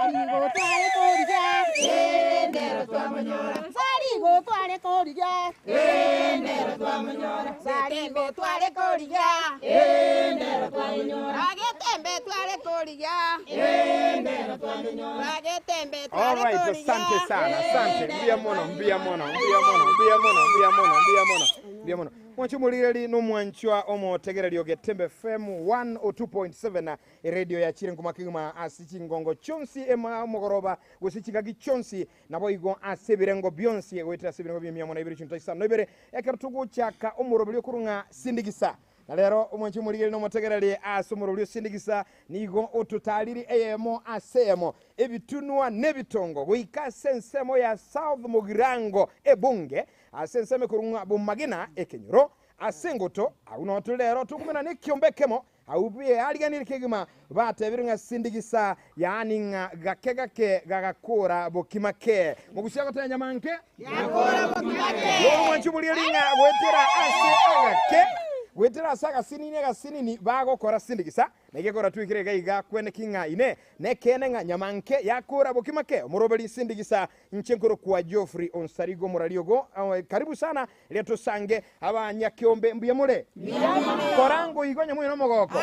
Sarigo tware korigia, ee nero twamonyora. Sarigo tware korigia, ee nero twamonyora. Sarigo tware korigia, ee nero twamonyora. Agetembe tware korigia, ee nero twamonyora. Agetembe tware Alright, korigia, asante sana, asante. Mbuya mono, mbuya mono, mbuya mono, mbuya mono, mbuya mono, mbuya mono, mbuya mono. Mwanche omorigereri nomwanchwa omotegereri o Getembe FM 102.7 Eredio yachire nkuma kegima ase chingongo chionsi ema omogoroba gose chingaki chionsi, naboigo ase ebirengo bionsi, goetera ase ebirengo bi'emiamo na ibere chinto isano na ibere, ekero togochaka omoroberio okorwa ng'a sindigisa. Na rero omwanchi omorigereria na omotegereri ase omoroberio o sindigisa nigo ototariri eyemo ase eyemo, ebitunwa na ebitongo, goika ase ensemo ya South Mugirango ebunge, ase ensemo ekorwa ng'a Bomagena ekenyoro, ase engoto, agwo noo tore rero tokomenana nekiombe ekemo Agwo beariganire kegima, batebire ng'a sindigisa, yaani ng'a gake gake gagakora bokima ke. Mogusia agoteba nyamanke? Gakora bokima ke. Bono mwanche oborie ring'a goetera ase agake, goetera ase agasinini agasinini bagokora sindigisa, na egekora twikire iga iga kweneki ng'a ine nekeene ng'a nyamanke yakora bokima ke. Omoroberi sindigisa inche nkorokwa Geoffrey Onsarigo Omorariogo. Karibu sana Riria tosange abanyakeombe mbuya more? Kora ngoigwa onye moino omogoko.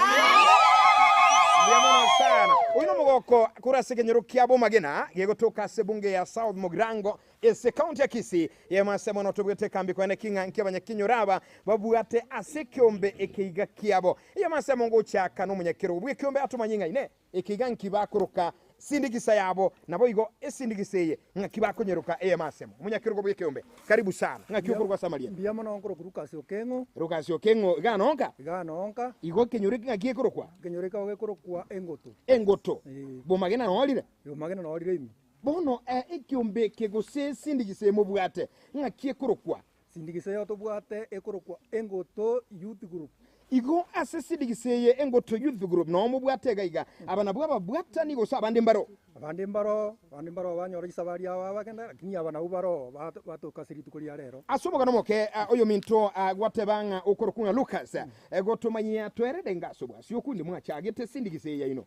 Mbuya mono sana. Oyo nomogoko korwa ase ekenyoro kia Bomagena gegotoka ase ebunge ya South Mugirango ase ekaunti ya Kisii. Yemo ase mono tobwete ekambi koene ki ng'a nki abanyakenyoro aba babwate ase ekeombe ekeiga kiabo. Eyemo ase amo ngochaka nomonyakerogo bw'ekeombe atomanye ng'a inee Ekeiga nki bakoroka sindigisa yabo, naboigo esindikisa eye ng'aki bakonyeroka eyemo asemo. Omonyakerogo bw'ekeombe, karibu sana. Ng'aki okorokwa ase amarieta? Mbuya mono nkorokwa Lucas Okeng'o. Lucas Okeng'o, iga nonka? Iga nonka. Igo ekenyoro eke ng'aki gekorokwa? Ekenyoro eke gekorokwa Engoto. Engoto. Ee. Bomagena norire? Bomagena norire ime. Bono ekeombe eke gose esindikisa eye mobwate ng'aki ekorokwa? Sindigisa eye tobwate ekorokwa Engoto Youth Group. Igo ase sindigisa eye Engoto Youth Group noo mobwate iga iga, aba nabwo ababwatani gose abande mbaro? Abande mbaro, abande mbaro banyora chisabari ao abagenda, lakini aba nabwo baro batoka ase rituko ria rero. Ase omogano omoke oyominto gwateba ng'a okorokwa ng'a Lucas, gotomanyia twerede inga ase obwasi okundi mwachagete sindigisa eye yaino.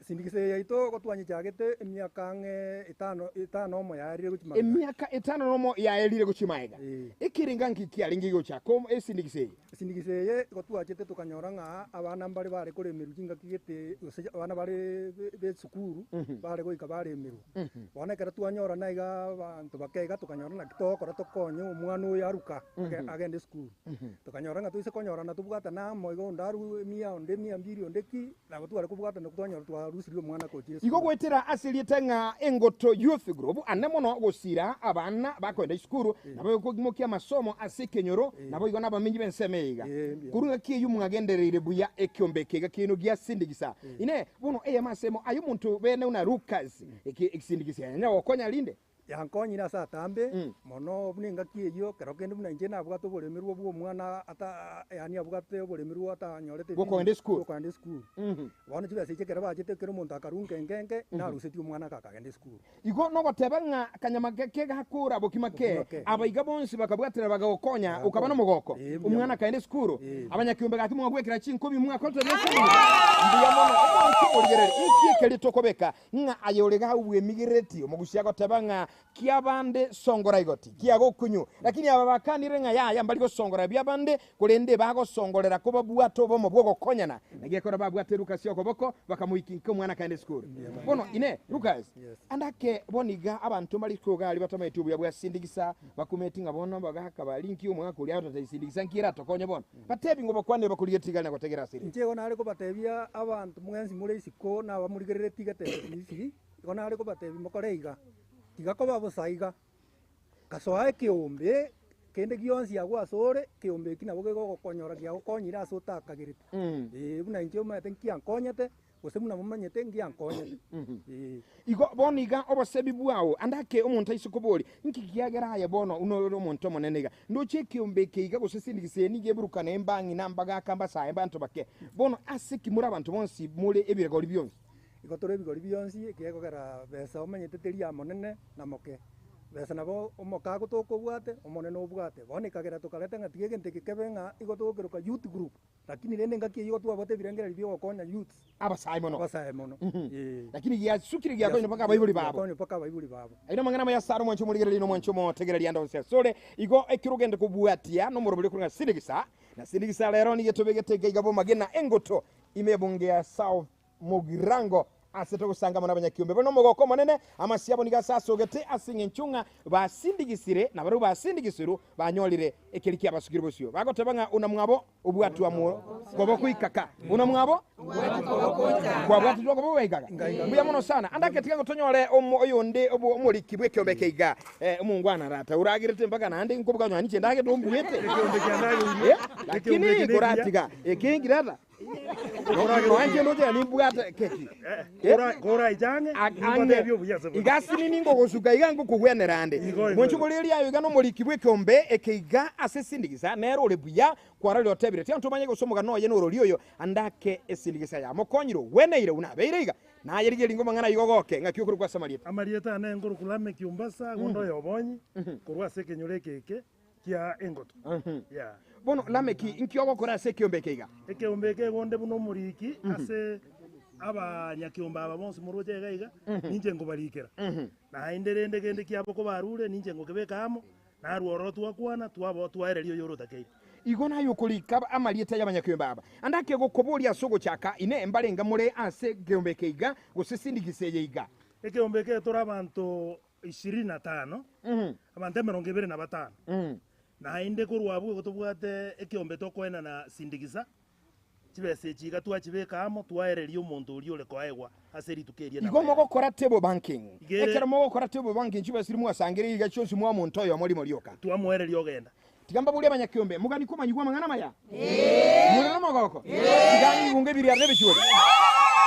Sindigisa eye yaito gotwanyichagete emiaka ang'e etano etano omo yaerire gochia magega. Emiaka etano nomo yaerire gochia magega. Ee. Ekerenga nki kiarenge gochaka esindigisa eye? Sindigisa eye igo twachete tokanyora ng'a abana mbare bare koremerwa chingaki gete gose abana bare be esukuru bare goika baremerwa. Bono ekero twanyora na iga abanto bake iga tokanyora naki togokora tokonye omwana oyo aruka agende esukuru. Tokanyora ng'a toise konyorana tobwatane amo iga onde arue emia onde emia mbiri onde ki. Nabo tware kobwatana twanyora twarusirie omwana gochia Igo esukuru. goetera ase erieta ng'a Engoto Youth Group ane mono gosira abana bakoenda isukuru, nabo kogimokia amasomo ase ekenyoro, naboigo nabamenyi b'ensemo eye iga. Korwa engaki eyio mwagendereire buya ekiombe eke iga kiaino giasindikisa. Inee! Bono eyemo ase emo aye omonto bene buna Lukas, eke egisindikisia yanya gokonya rinde? Yankonyire ase atambe mono buna engaki eyio, ekero kende buna inche nabwate oboremerwa bw'omwana ata yaani abwate oboremerwa atanyorete Bw'okogenda esukuru. bw'okogenda esukuru. Bono chibesa echi ekero bachete ekero omonto akarwa nke nke nke, narusetie omwana aka akagenda esukuru. Igo nogoteba ng'a kanyama geke gakora bokima ke, Bokima ke. abaiga bonsi bakabwatera bagagokonya, Bagakonya. okaba nomogoko, Ee, mbuya omwana mono. akaenda esukuru, Ee. abanyakiombe gaki mwagwekera chinkobi mwakorete nesemi. Mbuya mono, omonto omorigereria, inki ekeri tokobeka Ng'a aye ore iga bwemigerereti omogusia agoteba ng'a kiabande songora igoti, kiagokunyu. Lakini aba bakanire ng'a yaya mbari gosongora ebiabande, korende bagosongorera kobabwate obomo bw'ogokonyana. Naki ekero babwate Lukasi okoboko, bakamoikinka omwana akaenda esukuru. Bono inee, Lukasi, ande ake bono iga abanto mbare isiko iga aria batamaeti obuya bwa sindigisa, bakumeti ng'a bono abagaka baria nki omogaka oria agototebi sindigisa nki eratokonye bono? Batebi ng'o bakwanire bakorigetie igare na gotegera ase ere. Inche igo nare kobatebia abanto mwensi more isiko na abamorigereretie getembe Misiri, igo nare kobatebia mokore iga, tiga koba bosa iga, gasoa ekeombe kende gionsi agwo asore, ekeombe eki nabo kegogokonyora kiagokonyire ase otakagerete. Ee, buna inche omanyete nkiankonyete, Gose buna momanyete ngiankonyete. Ee. Igo bono iga obosebi bwao, ande ake omonto aise koboria, Inki kiagera aye bono buna ore omonto omonene iga? Ndoche ekeombe eke iga gose sindigisa eye nigo eburukane embang'ina mbagaka mbasae mbanto bake. Bono ase ki more abanto bonsi more ebigori bionsi? Igo tore ebigori bionsi, ekiagera besa omanyete teri amonene na moke. Besa nabo omoke agotoka obwate, omonene obwate. Bono ekagera tokareta ng'a tiga egento eke kebe ng'a igo togokeroka youth group. Lakini rende engaki eyio igo twabwate ebirengererio bia ogokonya youths. Abasae mono. Abasae mono, ee. Lakini giasukire giakonywa mpaka abaibori babo. Giakonywa mpaka abaibori babo. Ayio namang'ana amaya asare omwanchi omorigereria na omwanchi omotegereria ande onsi asore. Igo ekero ogende kobwatia nomorobori okorwa ng'a Sindigisa, na Sindigisa rero nigo etobegete iga iga bomagena engoto ime ebunge ya South Mugirango ase togosanga amo nabanyakiombe bare nomogoko omonene. Amasio abo nigo asasogete ase engencho ng'a basindigisire, na barabwo basindigisirwe banyorire ekeri kiabasukire bosio. Bagoteba ng'a una mwabo obwatwa koboko ikaka, una mwabo kwabwatitwe koboko goikaka. Mbuya mono sana. Ande agetiga ng'a tonyore oyonde omoriki bw'ekiombe eke iga, omongwana rata oragerete mpaka naende nkobuga onye ninche ndagete ombuete. Lakini koratiga ekengi rata. Noanche ndoche nimbwate keki. Koraiche ang'e, ninkotebie obuya ase bore. Iga nini ngogosuka iga ngokogwenera ande. Igo, igo. Mwanche okoreria ayo iga nomoriki bw'ekeombe eke iga ase esindigisa nere ore buya kwarorire otebire tiga ntomanye gose omogano oye norori oyo andake esindigisa yamokonyire ogweneire buna abeire iga naye rigerio ngomang'ana igo goke ng'aki okorokwa ase amarieta. Amarieta ane nkorokwa Lameki Ombasa, onde oyobonyi korwa ase ekenyoro eke eke kia engoto. Yeah. Bono Lameki, inki ogokora ase ekeombe eke iga? Ekeombe eke igo onde buna omoriki ase abanyakeombe aba bonsi moroche iga iga, ninche nkobarikera. Naende rende kende kiabo kobarure, ninche ngokebeka amo, narwo ororo twakwana, twaba twaereria oyore otakeire. Igo naye okorika amarieta y'abanyakeombe aba. Ande ake gokoboria ase ogochaka, Inee, mbarenge more ase ekeombe eke iga, gose sindigisa eye iga? Ekeombe eke tore abanto ishirini na tano, abanto 25, naende korwa abwo igo tobwate ekeombe tokoenana sindigisa, chibesa echi iga twachibeka amo twaereria omonto oria ore koegwa ase rituko erio Igo enamba yaye. mogokora table banking. Iga ere- Ekero mogokora table banking chibesa chiria mwasangereire iga chionsi mwa omonto oyomo rimo rioka. Twamoereria ogenda. Tiga mbaborie abanyakeombe, mogani komanyigwa amang'ana amaya? More nomogoko? Tiga nyibunge ebiriaro na ebichuori.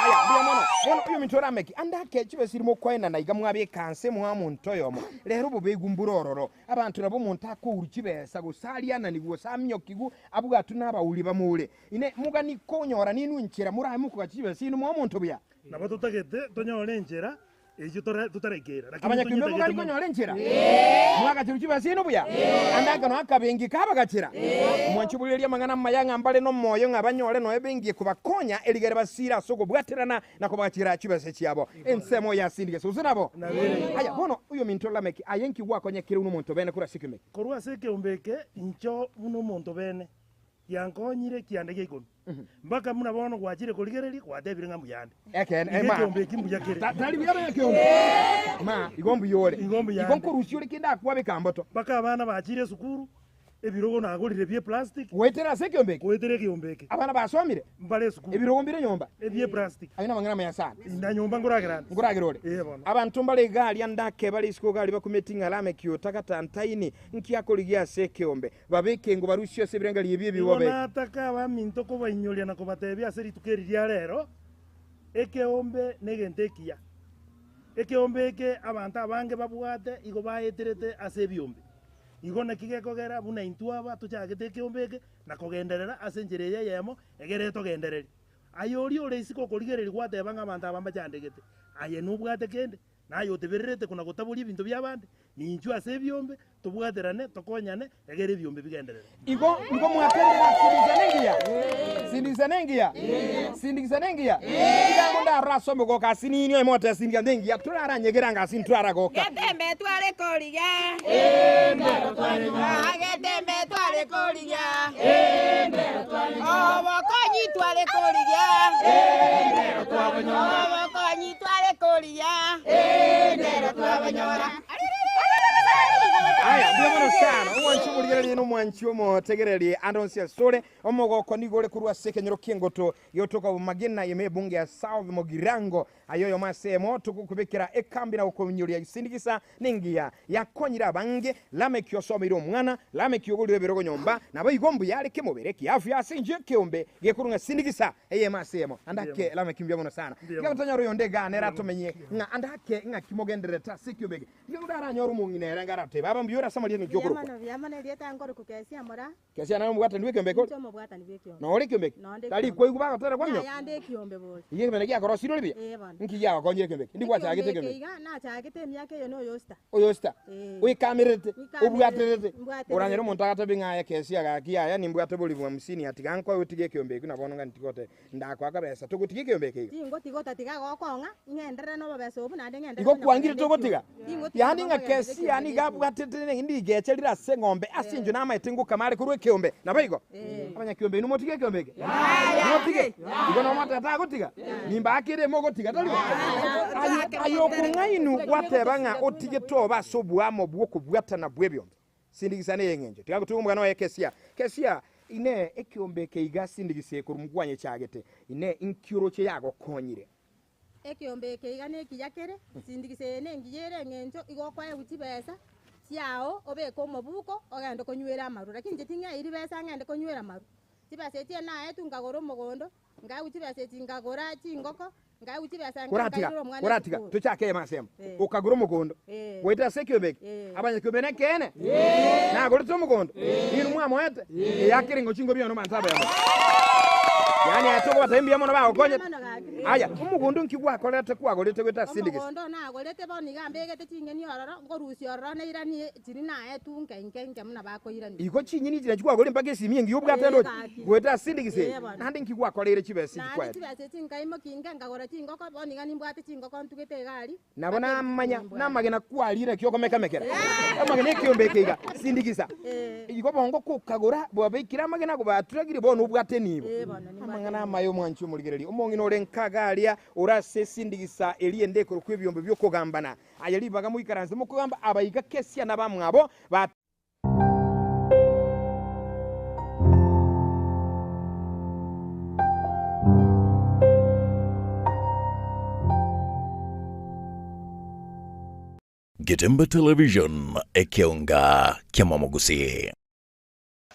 Aya, mbuya mono. Bono oyominto Lameki, ande ake chibesa chiria mokoenana iga mwabeka nse mwa omonto oyomo. Rero obobegu mbore ororo. Abanto nabo omonto akourwa chibesa, gose ariananigwe, gose aminyokigwe, abwatwe nabauri bamoure. Inee! Mogani konyora ninwe enchera morabe mokogacha chibesa chiaino mwa omonto buya? Nabo totagete tonyore enchera Eyio tore totaraikeera, lakini Abanyakeombe tonyetagete mokari mono. konyora enchera? Mwagacherwa chibesa chiaino buya? Ande aka noe akabengi kabagachera. Omwanchi oborerie amang'ana amaya ng'a mbare nomoyo ng'a banyore noe bengi ekobakonya erigere basire ase okobwaterana na kobagachera chibesa chiabo. Ensemo yasindigese gose nabo? Aya bono oyominto Lameki, aye nki gwakonyekire buna omonto bene korwa ase ekeombe eke? Korwa ase ekeombe eke incho buna omonto bene, giankonyire kianda gia ikomi. Mpaka buna bono gwachire korigereria, gwatebire ng'a mbuya ande. Ekeene, Igo ma. ekeombe eki mbuya kere. Tari buya bene ekeombe. Ma, igo mbuya ore. Igo mbuya Igo ande. nkorusia ore kende akwabeka mboto. Mpaka abana bachire esukuru, ebirogo nagorire bie plastic, Goetera ase ekeombe eke. goetera ekeombe eke. Abana basomire. Mbare esukuru. Ebirogo mbire nyomba. Ebie plastic. Ayio namang'ana amaya sana. Inda nyomba nkoragera ande. Nkoragera ore. Ee bono. Abanto mbare iga aria ndake bare isiko iga aria bakumeti ng'a Lameki otagatantaini nki akorigia ase ekeombe. Babeke ingo barusie ase ebirengererio ebi Igo ebibobe. nataka abaminto kobainyoria na kobatebia ase rituko eri ria rero, ekeombe negento ekiya. Ekeombe eke abanto abange babwate igo baeterete ase ebiombe. Igo naki gekogera buna intwe aba tochagete ekeombe eke na kogenderera ase enchera eye eyemo egere etogendererie. Aye oria ore isiko okorigereria gwateba ng'a abanto aba mbachandegete, aye nobwate kende? Naye otebererete kona-gotaboria ebinto bi'abande, ninchwe ase ebiombe, tobwaterane, tokonyane, egere ebiombe bigenderere. Igo nigo mwaterire ng'a sindikisa nengiya? Sindikisa nengiya? Sindikisa nengiya? Tiga ndarore ase omogoka ase ninwe oye mogoteba sindikisa nengiya, toraranyegere anga ase ntoraragoka. Getembe tware korigia. Getembe tware korigia. Obokonyi tware korigia. Obokonyi tware korigia. Aya, mbuya mono sana. Omwanchi omorigererie na omwanchi omotegererie ande onsi asore. Omogoko nigo ore korwa ase ekenyoro ki'engoto giotoka Bomagena ime ebunge ya South Mugirango. Aye oyomo ase emo togokobekera ekambi na gokonyoria sindigisa nengiya yakonyire abange. Lameki osomeire omwana, Lameki ogorire ebirogo nyomba, naboigo mbuya are kemobere kiafya ase inche ekeombe gekorwa ng'a sindigisa eyemo ase eyemo. Ande ake Lameki mbuya mono sana. Tiga gotonyora oyonde igaa nere atomenye ng'a ande ake ng'aki mogendererete ase ekeombe eke. Tiga onde aranyore omong'ina ere enga aratebe, Baba mbuya ore ase amarieta ng'aki Mbuya okorokwa. mono, mbuya mono erieta nkoro. nkorokwa Kesia Moraa. Kesia naye omobwatani bw'ekiombe eke ore? Inche omobwatani bw'ekiombe. Nore ekiombe eke? Nonde Tari ekiombe. kwaigwa bagotera kwaminyoko? Yaya nde ekiombe bori. Iga ekiombe naki giakorosire ore buya? Ee bono. Nki giagokonyire ekiombe eke? Ndi gwachagete Ekiombe ekiombe eke eke? iga nachagete emiaka eye na oyosita. Oyosita? Ee. Oikamererete? Nkamererete, Obwaterete? mbwaterete. Oranyore omonto agatebia ng'a aye Kesia gaki yaya nimbwate bori bwa hamsini atiga nkoe otige ekiombe ekio na bono ng'a ntigote Ndakoa akabesa, togotiga ekeombe eke iga. Tingotiga otatiga gokong'a, ing'enderere nobobesa obwo, naende ng'enderere Igo konya kwangire kogenda togotiga? ekiombe. Tingotiga Yaani nabo ng'a nkogenda Kesia ekiombe nigo nekiombe. abwatete ne rigecha rire ase eng'ombe ase engencho namaete ngokama are korwa ekeombe. Naboigo? Abanyakiombe inwe motige ekeombe eke? Motige? Igo nomotebe tagotiga? Nimbaakere mogotiga, tari bo? Aye aye okong'ainu gwateba ng'a otige tobe ase oboamo bw'okobwatana bw'ebiombe. Sindigisa ney'engencho. Tiga gotuga omogano oye Kesia. Kesia, Inee, ekeombe eke iga sindigisa ekorwa mkwanyechagete? Inee, inki oroche yagokonyire? Ekeombe eke iga nekiya kere, sindigisa eye nengiya ere engencho, igo okoegwa chibesa chiao obeke omobuko ogende konywera amarwa. Lakini inche ting'eiri besa ng'ende konywera amarwa. Chibesa echio naetwe nkagora omogondo, Nkaegwa chibesa echi nkagora chingoko, nkaegwa chibesa nke Koratiga, nkairera omwana koratiga, esukuru. tochake eyemo ase eyemo. Eh. Okagora omogondo, Eh. goetera ase ekiombe eke. Eh. Abanyakiombe nekeene? Nagorete omogondo? Ninwe mwamoete? Eyakere ng'o chingobi one omanto abe amo. Yaani aye tokobatebia mbuya mono bagokonyete. Mbuya mono gaki. Aya, omogondo nki gwakorete kwagorete goetera ase sindigisi? Omogondo nagorete bono iga mbegete ching'eni ororo, nkorusia ororo nairanie chiri naetwe nke nke nke buna bakoirania. Igo chinyeni echi nachio kwagorire mpaka esimi engiya obwate Ee, ndoche? gaki. Goetera ase sindigisi eye? Ee, bono. Naende nki gwakoreire chibesa echi Naende kwaete? chibesa echi nkaimokia inke nkagora chingoko, bono iga nimbwate chingoko ntugete iga aria, Nabo mpaka namanya, nimbwate. namagena kwarire eki okomekamekera. Amagena ekiombe eke iga, sindigisa. Ee. Igo bongo kokagora, bwabeikire amagena gobaturagire, bono obwate enibo. Ee, bono nimbwate Amang'ana enibo. amaya omwanchi omorigereria. Omong'ina ore nkaga aria, ore ase esindigisa eria ende ekorokwa ebiombe bi'okogambana. Aye ribaga moikaranse mokogamba abaiga kesia nabamwabo, ba. Getembe Television, ekeonga ki'amamogusii.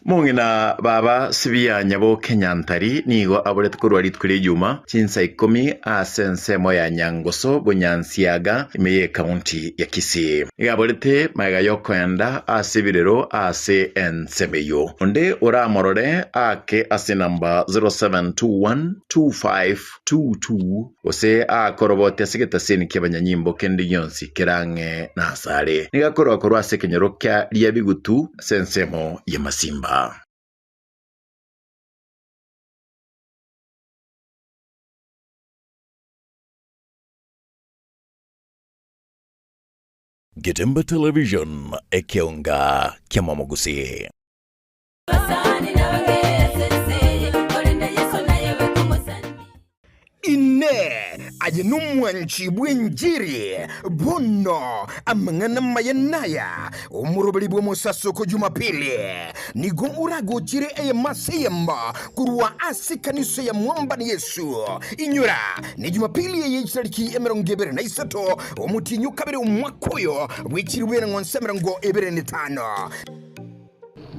Mong'ina baba Sibia Nyaboke Nyantari nigo aborete korwa rituko ria Ijuma chinsa ikomi ase ensemo ya Nyangoso Bonyansiaga ime y'ecounty ya Kisii. Nigo aborete magega y'okoenda ase ebirero ase ensemo eyio. Onde oramorore aake ase enamba 0721 2522 gose aakorobote ase egetaseni ki'abanyanyimbo kende gionsi kere ang'e nasare. Nigo akorwa korwa ase ekenyoro kia Riabigutu ase ensemo y'amasimba. Getembe Television, ekeonga ki'amamogusii. Inee! Aye nomwanchi bw'enchiri? Bono amang'ana amaya naya, Omoroberi bw'omosasoko Jumapili nigo oragochire eyemo ase eyemo korwa ase ekanisa ya Mwambani Yesu. Inyora, ne Jumapili eye chitariki 23 omotienyi o kabere omwaka oyo bw'echilifu eng'wanso 25.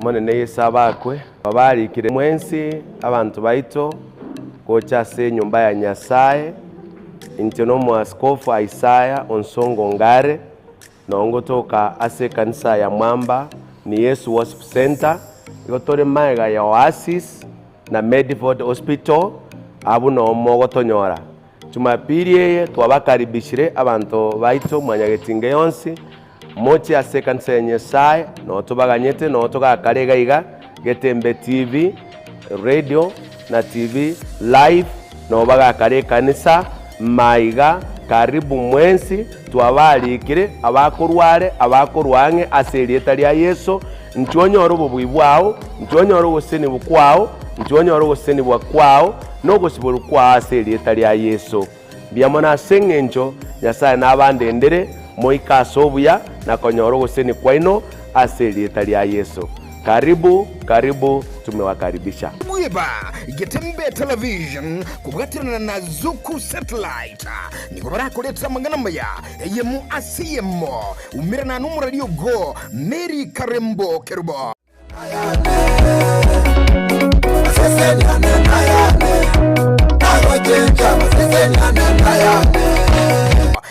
Omonene Yeso abakwe, babarikire mwensi abanto baito gocha ase enyomba ya Nyasae. Inche nomoaskofu Isaya Onsongo Ngare, noo ngotoka ase ekanisa ya Mwamba ni Yesu Worship Centre, igo tore magega ya Oasis na Medford Hospital, abwo noo mogotonyora. Jumapili eye twabakaribishire abanto baito mwanyagetinga yonsi, moche ase ekanisa ya Nyasae, noo tobaganyete, noo togakare iga iga, Getembe TV, radio na TV live, noo bagakare ekanisa, maiga, karibu mwensi, twabarikire, abakorwa are, abakorwa ang'e ase erieta ria Yeso, Inchuo onyore obobui bwao, inchuo onyore ogosesenigwa kwao, inchuo onyore ogosesenigwa kwao, na ogosiborwa kwao ase erieta ria Yeso. Mbuya mono ase engencho Nyasae nabandendere moike ase obuya na konyora ogosesenigwa kwaino ase erieta ria Yeso. Karibu, karibu, tumewakaribisha. Bweba Getembe Television kobwaterana na Zuku Satellite nigo barakoretera amang'ana amaya eyemo ase eyemo. Umerana nomorari ogo Mary Karembo Kerubo.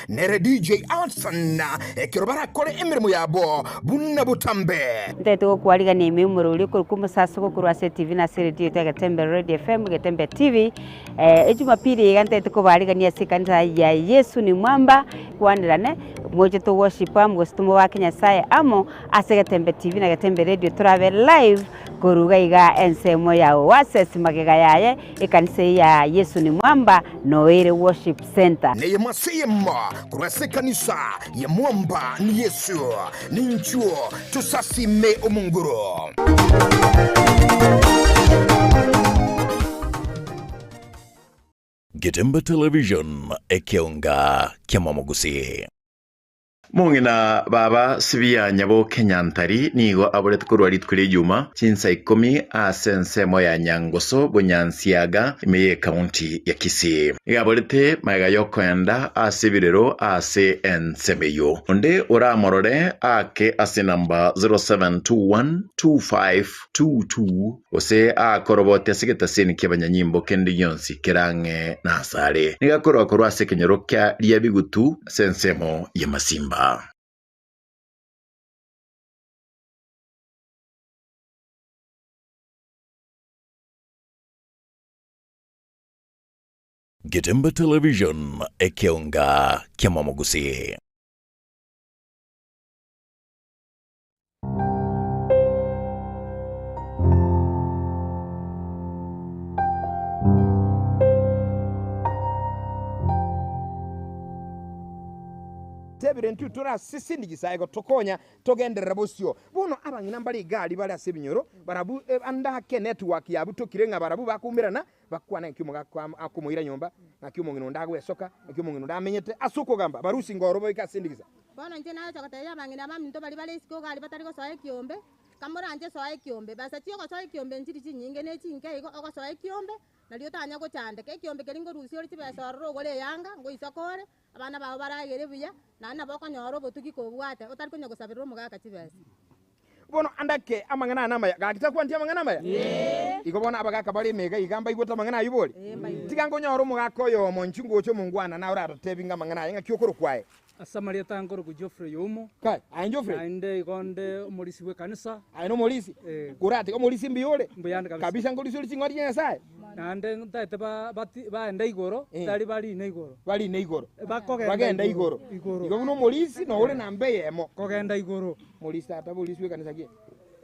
Nere DJ Hudson ekero barakore emeremo yabo buna botambe. Ntaete gokwarigania ime omorori okorokwa omosasoko korwa ase etibi na ase eredio yaito ya Getembe Radio FM, Getembe TV. Ejumapili iga ntaete kobarigania ase ekanisa ya Yesu ni Mwamba, kwanderane, moche to worship amo gose tomobake Nyasaye amo ase Getembe TV na Getembe Radio torabe live korwa iga iga ensemo ya Oasis magega yaye ekanisa eye ya Yesu ni Mwamba noere Worship Center. Neyemo ase eyemo korwa ase ekanisa ya Mwamba ni Yesu, ninchuo tosasime Omonguru. Getembe Television, ekeonga ki'amamogusii. Mong'ina baba Sibia Nyaboke Nyantari nigo aborete korwa rituko ria Ijuma chinsa ikomi ase ensemo ya Nyangoso Bonyansiaga ime y'ecounty ya Kisii. Nigo aborete magega y'okoenda ase ebirero ase ensemo eyio. Onde oramorore aake ase enamba 07212522 gose aakorobote ase egetaseni ki'abanyanyimbo kende gionsi kere ang'e nasare. Nigo akorwa korwa ase ekenyoro kia Riabigutu ase ensemo y'amasimba. Getembe Television, ekeonga ki'amamogusii. Tebire intwe torasisindigisa igo tokonya togenderera bosio. Bono abang'ina mbare igari bare ase ebinyoro, barabwo andake network yabwo tokire ng'a barabwo bakoumerana bakwane naki omogaka akomoira nyomba, naki omong'ina onde agwesoka, naki omong'ina onde amenyete ase okogamba barusie ngoro boike ase endigisa. Bono inche nagocha gotebia abang'ina baminto baria bare isiko iga aria batari gosoa ekiombe, kamoranche soa ekiombe, besa chi'ogosoa ekiombe nchiri chinyinge ne chinke igo, ogosoa ekiombe, nario otanya gochandeka. Ekiombe keria nkorusia ore chibesa ororo ogore eyanga, ngoisoka ore, abana bao baragere buya, naende nabo okonyora obotugi kobwate, otari konya gosaberera omogaka chibesa. Bono andake amang'ana aya namaya, gaki takwaneti amang'ana amaya? Igo bono abagaka bare ime iga iga mbaigwete amang'ana ayio bori? Tiga nkonyore omogaka oyomo inchuo ngocha omongwana naye oratotebi ng'a amang'ana aya ng'aki okorokwa aye. Ase amarieta nkorokwa Geoffrey Oumo. Kai, aye Geoffrey? Naende igo nde omorisia bw'ekanisa. Aye nomorisia? Eh. Koratiga omorisia mbuya ore? Mbuya ande kabisa. Kabisa nkorisia ore ching'ondi chia Nyasaye? Naende ntaete ba- bati baende igoro, Eh. tari barine igoro. Barine igoro. Bakogenda Bagenda igoro. Igoro. Igo buna omorisia nore namba eyemo. Kogenda igoro. Morisia tata borisia bw'ekanisa ki?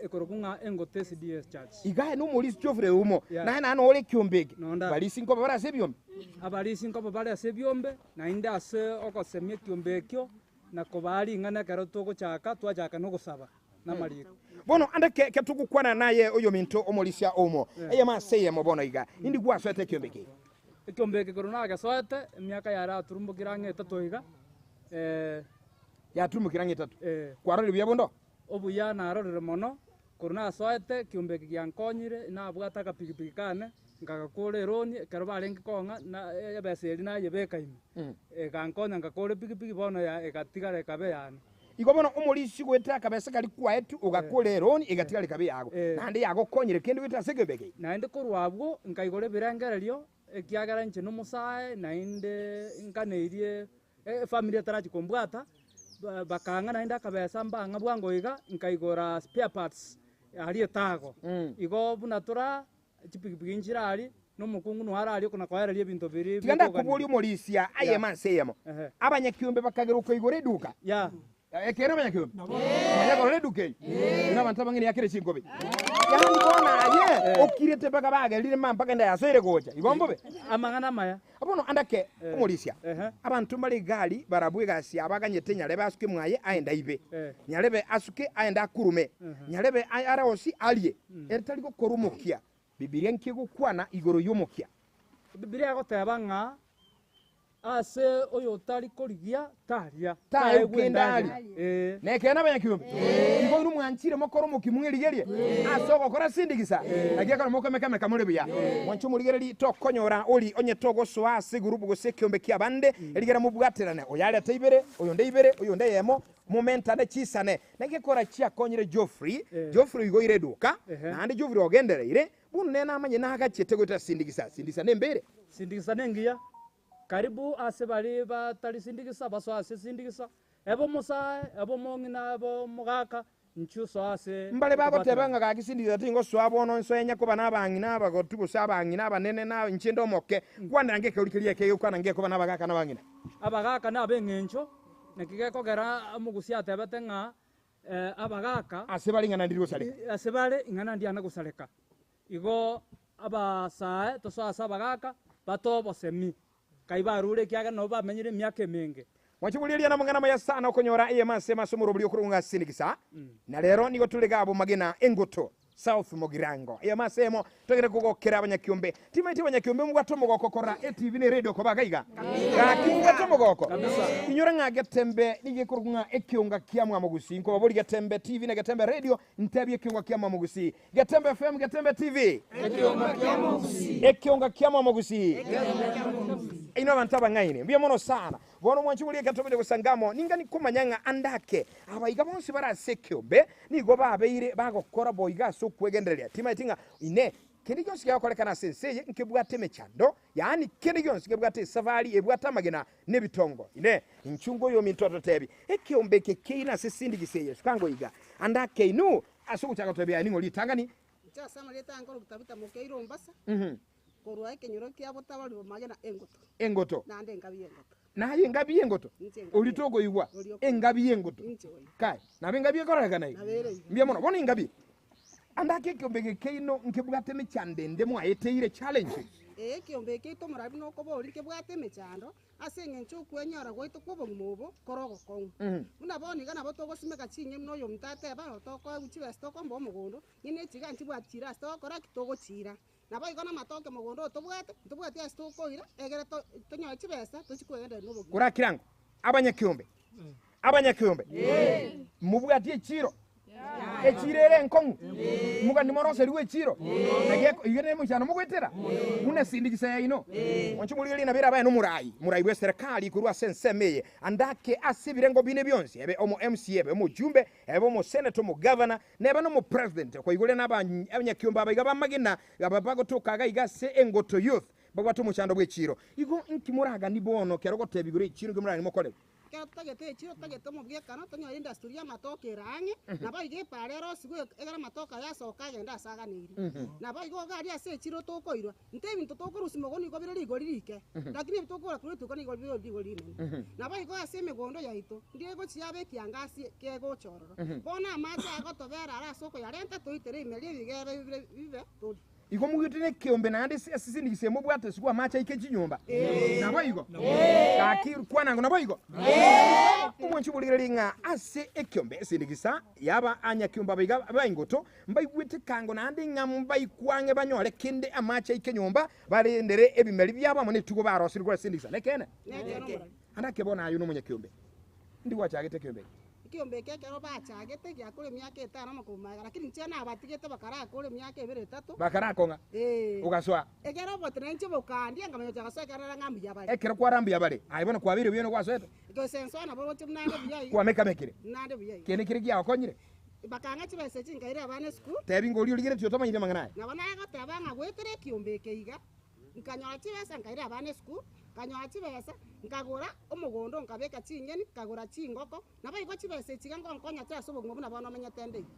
Ekorokwa ng'a Engote SDA Church. Iga aye nomorisia Geoffrey Oumo, Yeah. naye naende nore ekiombe eke. Nonda. Barisia nkoba bare ase ebiombe? Abarisia nkoba bare ase ebiombe, naende ase ogosemia ekiombe ekio, na kobaa ring'ana ekero togochaka, twachaka nogosaba na amariko. Bono ande ke, ke togokwana naye oyominto omorisia omo, eyemo ase eyemo bono iga, indi gwasoete ekiombe eke? Ekiombe eke korwa nagesoete, emiaka yaraturumbokire ang'e etato iga, Yaturumbokire ang'e etato. Eh. Kwarorire buya bondo? Obuya narorire mono, korwa nasoete ekiombe eke giankonyire, nabwate akapikipiki kane, nkagakora eroni, ekero barenge kong'a na ebesa eria nayebeka ime, egankonya nkakora epikipiki bono ya egatigara ekaba eyane. Igo bono omorisia goetera akabesa karia kwaetwe, ogakora eroni, egatigara ekaba eyago, naende yagokonyire kende goetera ase ekeombe eke. Naende korwa abwo nkaigora ebirengererio, ekiagera inche nomosae, naende nganeirie Efamiri etarachia kombwata, bakang'a naende akabesa mbang'a bwango iga, nkaigora spare parts aria etago. Igo buna tora chipikipiki nchire aria, na omokungu noyo are aria okona koereria ebinto biria Tiga bikogania. ndakoborie omorisia ayemo ase eyemo, abanyakiombe bakagera okoigora eduka. Ekeene abanyakiombe, manya korora eduka eyio, buna abanto abang'ina yakire chinkobi. Yaani bono aye okirete mpaka bagerire ma mpaka enda yasoire gocha. Igo mbobe? Amang'ana amaya. Bono andake omorisia, abanto mbare egari barabwo egasi yabo aganyete nyarebe asuke mwaye aende aibe, nyarebe asuke aende akurume, nyarebe arosie arie, ere tari gokora omokia. Bibilia nki egokwana igoro y'omokia? Bibilia egoteba ng'a Ase oyotari korigia taria, Taegwa taegwa endagera. endagera. Ee. Nekeene abanyakiombe? Igo inwe mwanchire mokore omokia mwerigerie ase ogokora sindigisa, naki ekero mokomeka-meka more buya. Mwanche omorigererie tokonyora ori onye togosoa ase egurupu gose ekiombe ki'abande, erigera mobwaterane, oyo arete ibere, oyonde ibere, oyonde eyemo, momentane chisane. Naki ekora chiakonyire Geoffrey, Geoffrey oigoire eduka, naende Geoffrey ogendereire, bono nere namanye nagachiete goetera sindigisa, sindigisa nembe ere. Sindigisa nengiya. Karibu ase baria batari sindigisa, basoe ase sindigisa, ebe omosae, ebe omong'ina, ebe omogaka, inchuo soa ase Mbare bagoteba okobwaterana. ng'a gaki sindigisa tingosoa bono nsoe nyakoba nabang'ina abagotu gose abang'ina abanene na inche nde omoke. Kwanera ngekeuri keria eke egokwana ngekoba nabagaka na abang'ina. Abagaka nab'eng'encho, naki gekogera omogusia atebete ng'a abagaka. Ase bare ing'ana ndiri gosareka. Ase bare ing'ana ndiana gosareka. Igo abasae tosoe ase abagaaka, batoe obosemi, kai barure ekiagera nabo bamenyire emiaka emenge. Mwanche boriria namang'ana amaya sana okonyora eyemo ase emo ase omorobori okorong'a ase Sinigisa, na rero nigo tore iga abwo magena engoto, South Mugirango. Eyemo ase emo togende kogokera abanyakiombe. Timaeti abanyakiombe mobwate omogoko korora etv na eredio koba iga iga? Gaki mobwate omogoko? Inyora ng'a Getembe nigo ekorokwa ng'a ekionga kia Mwamogusii. Nkobaboria Getembe TV na Getembe Radio ntebie ekionga kia Mwamogusii. Getembe FM, Getembe TV. Ekionga kia Mogusii. Ekionga kia Mwamogusii. Inwe abanto abang'aini, mbuya mono sana. Bono mwanche boria ekero togocha gosanga amo, ningani komanya ng'a ande ake abaiga bonsi bare ase ekeombe nigo babeire bagokora boigo ase okwegendereria. Timaeti ng'a inee, kende gionsi kegokorekana ase ense eye nkebwate emechando, yaani kende gionsi kebwate esafari ebwate amagena nebitongo. Inee, inchuo ngoyominto atotebi, ekeombe eke keino ase esindigisa eye, suka ngoiga, ande ake inwe Ase ogochaka gotebia aya ning'o ritang'ani? Inche ase amarieta aya nkorokwa Tabitha Mokeira Ombasa, korwa ekenyoro kia Botabori Bomagena Engoto. Engoto. Naende engabi y'engoto. Naye engabi y'engoto? Inche engabi Oria y'engoto. tokoigwa, Oria okoigwa. engabi y'engoto. Inche oyo. Kai, nabo engabi ekororekana iga? Nabo ere iga. Mbuya mono. Bono engabi, ande ake ekeombe eke keino nkebwate emechando ende mwaeteire challenges. Ee, ekeombe eke gieto omorabi nokoboria nkebwate emechando, Ase engencho okwenyora gwaito kw'obogima obo kore ogokong'u. Buna bono iga nabo togosimeka chinyeni na oyominto ateba, Nabo tokoegwa chibesa tokomba omogondo, ng'ina echiga nchibwati chiira ase togokora ki? Togochiira. Naboigo namatoke mogondo oyo tobwate, ntobwati ase tokoira, egere to tonyore chibesa tochie kwegendereria nobogima. Korakire ango, abanyakeombe, abanyakeombe, mobwatie echiiro, Echiiro ere enkong'u, mogani moroserigwe echiiro, naki eko- iga nemoichano mogoetera, buna esindikisa yaino. Mwanche morigererie nabo erabe nomorai, morai bw'eserekari korwa ase ensemo eye, ande ake ase ebirengo bine bionsi, ebe omo MCA, ebe omojumbe, ebe omoseneta, omogavana, neba nomopresident. Kwaigure na abanyakiombe aba iga b'amagena, aba bagotoka iga iga ase engoto youth, babwate omochando bw'echiiro. Igo nki moragani bono kero ogotebia igoro y'echiiro nki moragani mokorerwe? Ekero totagete echiro, totagete omobwekano, tonyore industry y'amatoke ere ang'e, naboigo epaara erosigwe ekero amatoke aya asoka agende ase aganeiri. Naboigo iga aria ase echiro tokoirwa, intwe ebinto tokorusia mogondo nigo bire rigori rike, lakini ebi tokogora korwa rituko nigo bire rigori rinene. Naboigo ase emegondo yaito, ndiye egochia yaba ekiangasi kegocha ororo. Bono amache agotobera are ase okoyarenta toitere ime ri'ebigebe bire bibe tori. Igo moigwete nekeombe naende ase esindikisa emobwate isiko amache aike chinyomba. Naboigo? Gaki kwana ng'a naboigo? Omwanchi borigererie ng'a ase ekeombe esindikisa yaba anyakeombe abaiga baingoto mbaigwete kango naende ng'a mbaikwe ang'e banyore kende amache aike nyomba barendere ebimeri biabo amo netugo barosire korwa esindikisa. Nekeene? Ande ake bono aye nomonyakeombe. Ndi gwachagete ekeombe eke? Ekeombe eke ekero bachagete giakora emiaka etano amakumi maega, lakini inche nabatigete bakarakora emiaka ebere etato. Bakarakong'a, Ee. ogasoa. Ekero obotenenku inche bokandia, nkamanya gochia gosoa ekiagera nare ng'a mbuya bare. Ekero kwara mbuya bare, aye bono kwabeire buya nogwasoete? Gose nsoa nabo roche buna ande buya iga. Kwamekamekire? Buna ande buya iga. Kende keria giagokonyire? Bakang'a chibesa echi nkaira abana esukuru. Tebi ng'a oria origeretie otamanyeti amang'ana aya. Nabo naye goteba ng'a goetera ekiombe eke iga. Nkanyora chibesa nkaira abana esukuru, nkanyora chibesa nkagora omogondo nkabeka ching'eni, nkagora chingoko, naboigo chibesa echi iga ngonkonya chire ase obogima buna bono omenyete nde iga.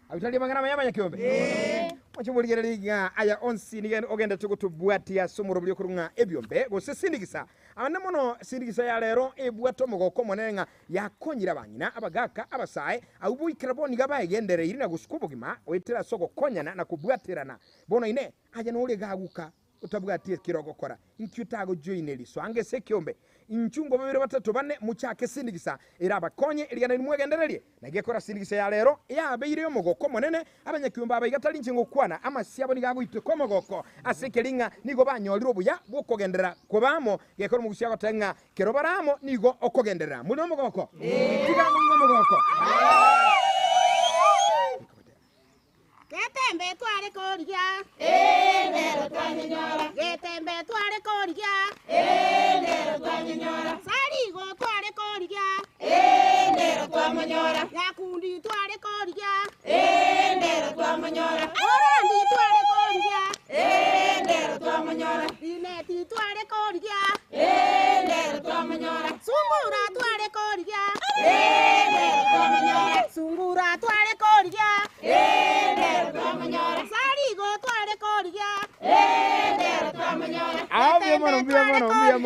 Abwo tari amang'ana amaya abanyakeombe? Moche morigererie ng'a aya onsi nigo ogenderete gotobwatia ase omorobori okorwa ng'a ebiombe gose sindigisa. Ande mono sindigisa ya rero ebwate omogoko omonene ng'a yakonyire abang'ina, abagaka, abasae, abwo boikera bono iga baegendereiri na gosuka obogima goetera ase ogokonyana na kobwaterana. Bono inee, Aye nore gaguka otabwati ekero ogokora, inki otagojoineria? Soa ange ase ekeombe, inchuo babere batato bane, mochake sindigisa erabakonye erigena eri mwegendererie. Na gekora sindigisa ya rero yabeire omogoko omonene, abanyakeombe aba iga tari inche ngokwana, amasio abo nigo agoiteka omogoko ase ekeri ng'a nigo banyorire obuya bw'okogenderera koba amo. Gekora omogusia agoteba ng'a kero bare amo nigo okogenderera. More nomogoko? Tiga moigwe omogoko. Getembe tware korigia, nero twanyenyora. Getembe tware korigia, nero twanyenyora. Sarigo tware korigia, nero twamonyora. Nyakundi tware korigia, nero twamonyora. Orandi tware korigia, nero twamonyora. Rineti tware korigia.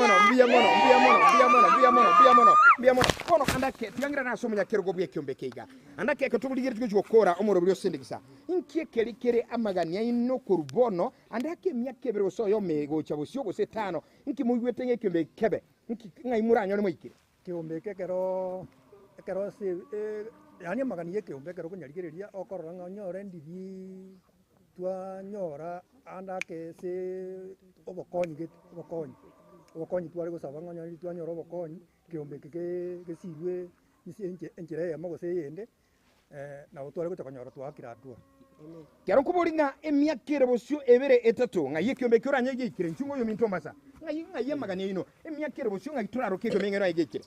mono, mbuya mono, mbuya mono, mbuya mono, mbuya mono, mbuya mono, mbuya mono. Bono andake tigangerana ase omonyakerogo bw'ekiombe eke iga. Andake ekero tokorigereria gochia gokora omoroberi o sindikisa. Inki ekeri kere amagani aino korwa bono andake emiaka ebere gose oyomo gocha bosio gose etano, inki moigwete ng'a ekiombe eke kebe? Inki ng'ai moranyore moikire? Ekeombe eke ekero ekero ase yaani amagani ya ekeombe ekero okonyarigereria okorora ng'a onyore ndiri twanyora ande ake ase obokonyi gete obokonyi, obokonyi tware gosaba ng'a onye twanyora obokonyi, ekeombe eke gesirwe ase enchera eyemo gose eyende. Nabo tware gocha konyora twaakire hatua. Kero nkoboria ng'a emiaka ere bosio ebere etato, ng'ai ekiombe ekio oranyare geikire? Inchuo ng'oyominto omasa, ng'ai ng'ai amagani aino? Emiaka ere bosio ng'ai toraroke ekiombe ng'a eraye geikire?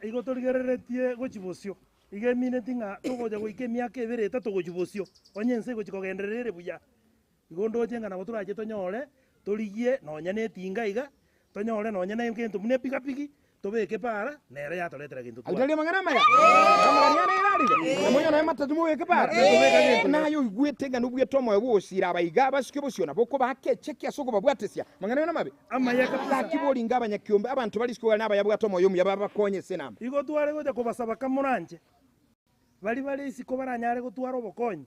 Igo torigereretie gochia bosio, igo emineti ng'a togocha goika emiaka ebere etato gochia bosio, onye ense egochia kogenderera ere buya. Igo ndoche ng'a nabo torache tonyore, torigie nonya na etinga iga, tonyore nonya na egento buna epigapigi, tobeke para, nere yatoretera gento tware. Aitari amang'ana amaya? Amagani ane erarire? Na monya noe matatu mobeke para? Naye oigwete ng'a nobwete omoyo bw'ogosiira abaiga abasike bosio, nabo okobaaka echeki ase okobabwatesia. Amang'ana ayo namabe? Amaya kabisa. Gaki boringe abanyakiombe, abanto bare isiko bare nabayabwate omoyo omuya babakonye ase enamba. Igo tware gocha kobasaba kamoranche, baria bare isiko baranyare gotwara obokonyi,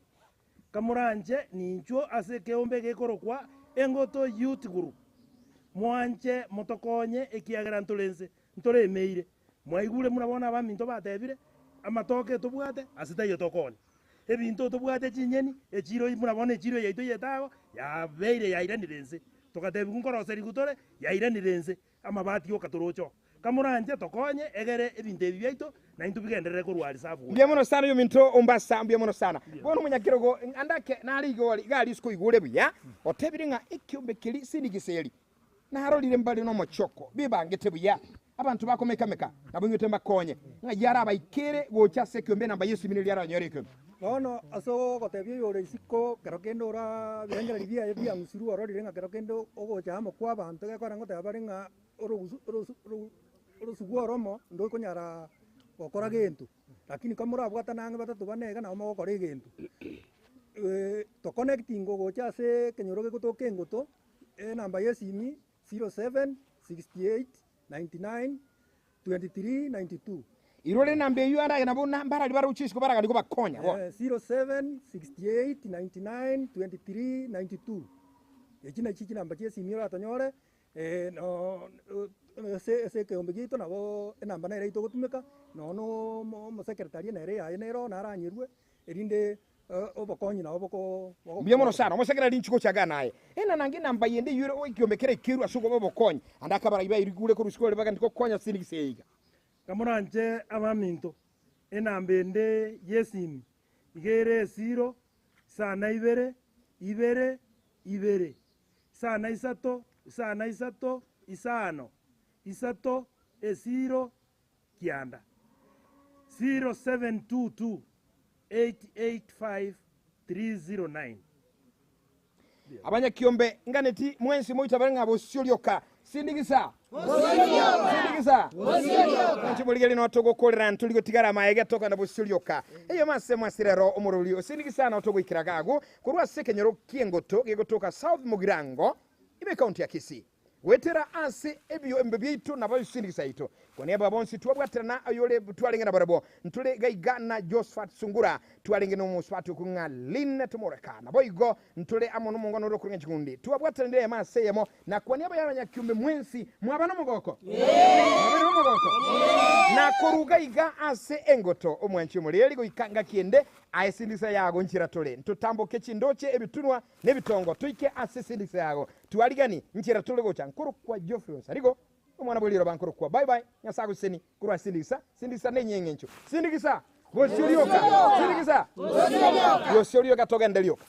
Kamoranche ninchwo ase ekeombe gekorokwa Engoto Youth Group, mwanche motokonye ekiagera ntore inse, ntore emeire. Mwaigure buna bono abaminto batebire, amatoke tobwate ase taiyo tokoonia. Ebinto tobwate chinyeni, echiro buna bono echiro yaito y'etago yabeire yairanire inse. Togatebiwa nkoroserigwa tore, yairanire inse. Amabati yoka toroche oo. Kamoranche tokonye egere ebinto ebi biaito naintwe bigenderere korwa risabu gocha. Mbuya mono sana oyominto Ombasa, mbuya mono sana. Bono omonyakerogo ande ake nare igo iga aria isiko oigure buya, otebire ng'a ekiombe keria sindigiseri narorire mbare nomochoko, bebangete buya, abanto bakomeka-meka, nabo inwe tembakonye, ng'ai arabaikere gocha ase ekiombe enamba y'esimi neria aranyore ekiombe. Bono ase ogotebia oyore isiko kero kende ora ebirengererio biaye biang'usirwe ororire ng'a kero kende ogocha amo kw'abanto gekogera ngoteba bare ng'a orogusu orosu orogu orosugu oromo ndokonyara gokora gento, lakini kamorabwatane ang'e batato bane iga nabo mogokora egento. Toconnecting gocha ase ekenyoro gegotoka engoto, enamba ya esimi 07 68 99 23 92. Irore enamba eyio arage nabo na mbarari baroche isiko baraganie kobakonya bono. 07 68 99 23 92 Echi nachio chinamba chia esimi oratonyore no ase ase ekeombe giaito nabo enamba nere togotumeka nonya na omo omosekretari nere yaye nere oo naranyerwe erinde obokonyi nabo boko Mbuya mono sana, omosekereri inchi gocha igaa naye. Ena nange enamba yende eyio ere ekiombe kere ekerwe ase okoba obokonyi, ande akabarai bairigure korwa isiko ere bagende gokonya ase enigisa eye iga. Kamoranche abaminto, enamba ende y'esimi iga ere esiro isano ibere, ibere, ibere, isano isato, isano isato, isano, isato, esiro kianda, 0722 885 309. Abanyakiombe nganeti mwensi moitabare ng'a bosio rioka. Sindigisa! Sindigisa! Mwanche morigererie noo togokorera ntori gotigara amaege tokogenda bosio rioka. Eyemo ase mwase rero omorori o Sindigisa noo togoikera gago korwa ase ekenyoro ki'engoto gegotoka South Mugirango ime ekaunti ya Kisii. Goetera ase ebiombe biaito na abasindigisa yaito, kwania aba bonsi twabwaterana oyore twarenge nabarabwo, ntore gaiga na Josphat Sungura, twarenge nomosubati okwo ng'a Lynn Tomoreka, naboigo ntore amo nomongwana ore okorwa ng'a Chigundi, twabwateranire eyemo ase eyemo, na kwania abaye abanyakiombe mwensi, mwaba nomogoko? Mwabeire nomogoko? Na korwa gaiga ase engoto, omwanchi omoreri goika ngaki ende, aye sindisa yago nchera tore, ntotamboke chindoche, ebitunwa, Nebitongo toike ase esindikisa yago twarigani nchera tore gocha nkorokwa Geoffrey Onsarigo omwana bwe riroba nkorokwa bye bye Nyasae agoseseni korwa sindikisa sindikisa nenyeng'encho sindikisa bosio rioka sindikisa bosio rioka togende rioka.